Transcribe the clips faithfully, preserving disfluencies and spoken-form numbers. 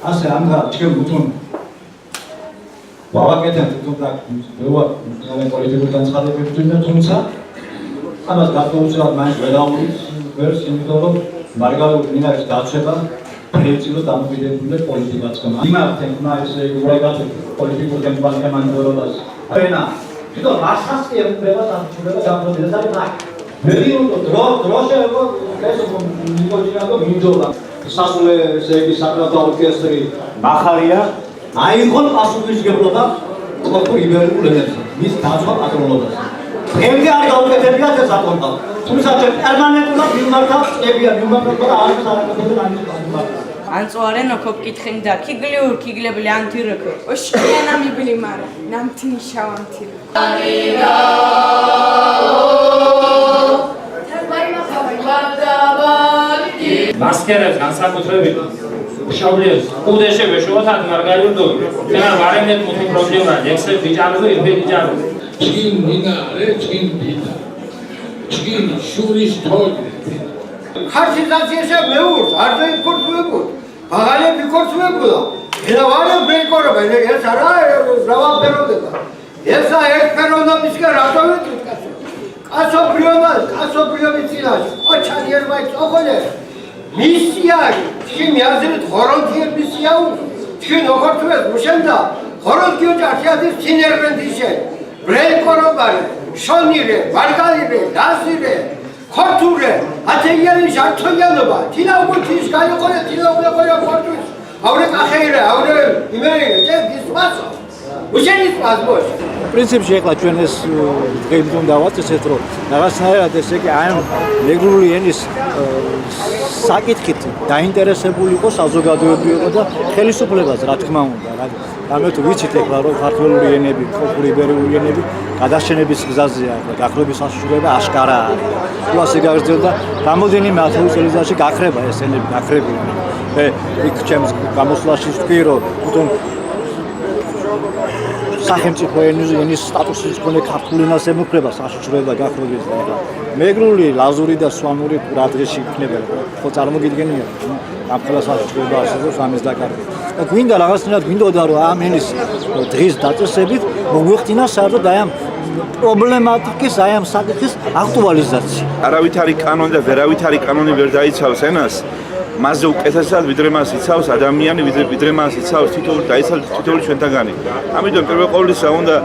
ასე, ამდა, ჩქე უთუნ, ვავაკეთე, უთუნ და ვევა, მდინარე პოლიტიკურ განცხადებებიდან და, თუმცა ამას გარკვეულწილად მაინც ვერ აურის, ვერც, იმიტომ რომ მარგალეულ მდინარის დაცვება ფერწილო დამოკიდებული პოლიტიკაც ხომ. იმართე, ხმა ესე იგი, ურაგათე პოლიტიკურ გემბანკემანძორობას. ვენა, თვითონ რასასწი ემუქრება, სამშობლოება, გამოდიოდა, აი, მე ვიმტო დრო, დრო შევა, ეს ნიკოჯინადო მინდოლა. სასულე, ესე იგი, საკრავთა ორკესტრი მახარია, აიღონ პასუხისმგებლობა კორპორატიულ იბერულ ენებზე, მის დაცვა პატრონობას. დღემდე არ გაუკეთებიათ ეს საკონტა, თუმცა ჩვენ პერმანენტულად მივმართავთ წლებია, მივმართავთ და არ არის არაკეთებენ ამის პასუხი. ანწოარენო ქობკითხინდა, ქიგლიურ, ქიგლებლი ანთირექო. ოშკიანა მიბლი მარა, ნამთინი შავანთირე. მასკერებს განსაკუთრებით მშობლიებს უდეშე ვეშოთად მარგალიტო, თენა ვარენდეთ მუთი პრობლემა, ექსე ბიჭარზე, ირფე ბიჭარზე. ჩქინ ნინა არე, ჩქინ ბინა, ჩქინ შურის თოჯ. ქართიზაციაშა მეურს, არ დაიქორწუებოდ, ბაღალე ფიქორწუებულა, ენა ვარე ბრენკორობა, ეს არა, რა ვაფეროდება. ესა ერთფეროვნებისკენ რატო ვიტყვით, კაცო? კაცობრიობა, კაცობრიობის წინაშე, ყოჩა ერმაი წოხოლე, მისია, ჩქიმი აზრით, ღორონთიე მისიაუ, ჩქინ ოქორთუეს მუშენდა, ღორონთი ოჯახი ათის თინერმენთიშე, ბრენკორობარე, შონირე, მარგალირე, ლაზირე, ქორთურე, ათენიანი ჟართონიანობა, თინა უკუთის გაიყოლე, თინა უკეთყოლე ქორთვის, აურე კახეირე, აურე იმერე, ჭე დისპასო. უშენი სპაზმოს. პრინციპში, ეხლა ჩვენ ეს, ე, დღე იმიტომ დავაწესეთ, რომ რაღაცნაირად, ესე იგი, აი, ამ მეგრული ენის, ე, საკითხით დაინტერესებული იყო საზოგადოება, იყო და ხელისუფლებას, რა თქმა უნდა, რა, რამე თუ ვიცით, ეხლა, რომ ქართველური ენები, კულტურული იბერული ენები გადაშენების გზაზეა და გაქრობის საშიშროება აშკარა არის. თუ ასე გაგრძელდა, რამოდენიმე ათეულ წელიწადში გაქრება ეს ენები, გაქრებინა. მე იქ ჩემს გამოსვლაში ვთქვი, რომ თვითონ სახელმწიფო ენის, ენის სტატუსის მქონე ქართული ენას ემუქრება საშიშროება გაქრობის და, ეხლა, მეგრული, ლაზური და სვანური რა დღეში იქნება, ხო, წარმოგიდგენია, ამ ყველა საშიშროება არსებობს ამის დაკარგვით. და გვინდა, რაღაცნაირად გვინდოდა, რომ ამ ენის დღის დაწესებით მოგვეხდინა საერთოდ აი ამ პრობლემატიკის, აი ამ საკითხის აქტუალიზაცია. არავითარი კანონი და ვერავითარი კანონი ვერ დაიცავს ენას, მასზე უკეთესად, ვიდრე მას იცავს ადამიანი, ვიდრე, ვიდრე მას იცავს თითოეული, დაიცავს თითოეული ჩვენთაგანი. ამიტომ პირველ ყოვლისა უნდა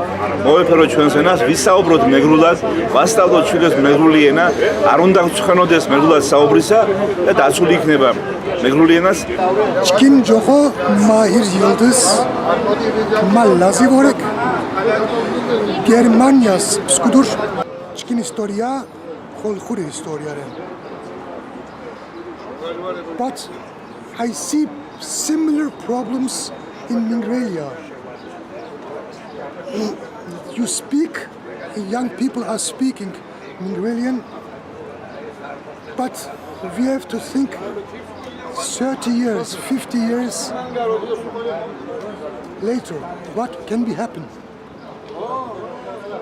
მოვეფერო ჩვენს ენას, ვისაუბროთ მეგრულად, ვასწავლოთ ჩვილებს მეგრული ენა, არ უნდა ცხენოდეს მეგრულად საუბრისა და დაცული იქნება მეგრული ენას. ჩქინ ჯოხო მაჰირ ილდიზ, მა ლაზი ვორექ გერმანიას სკუდურ. ჩქინ ისტორია, ხოლხური ისტორია რე. But I see similar problems in Mingrelia. You speak, young people are speaking Mingrelian, but we have to think thirty years, fifty years later, what can be happened?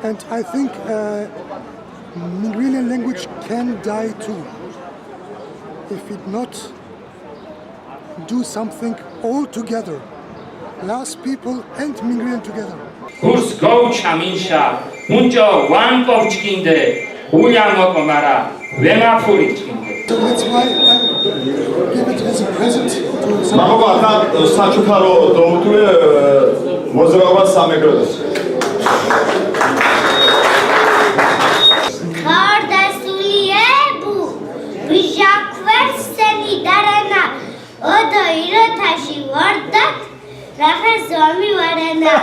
And I think, uh, Mingrelian language can die too if it not do something all together, Laz people and Mingrelian together. გურს გოუჩა მინშა, მუნჭო ვანკო ჩქინდე, გულამოკო მარა ვემაფური ჩქინდე. So that's why I give it as a present to some. მამობა, ახლა საჩუქარო დოუთუე, მოზრაობა სამეგრელოს. ხარდასულიებუ, ვიჟაქვერსენი დარენა, ოდო იროთაში ვარდათ, რახე ზომი ვარენა.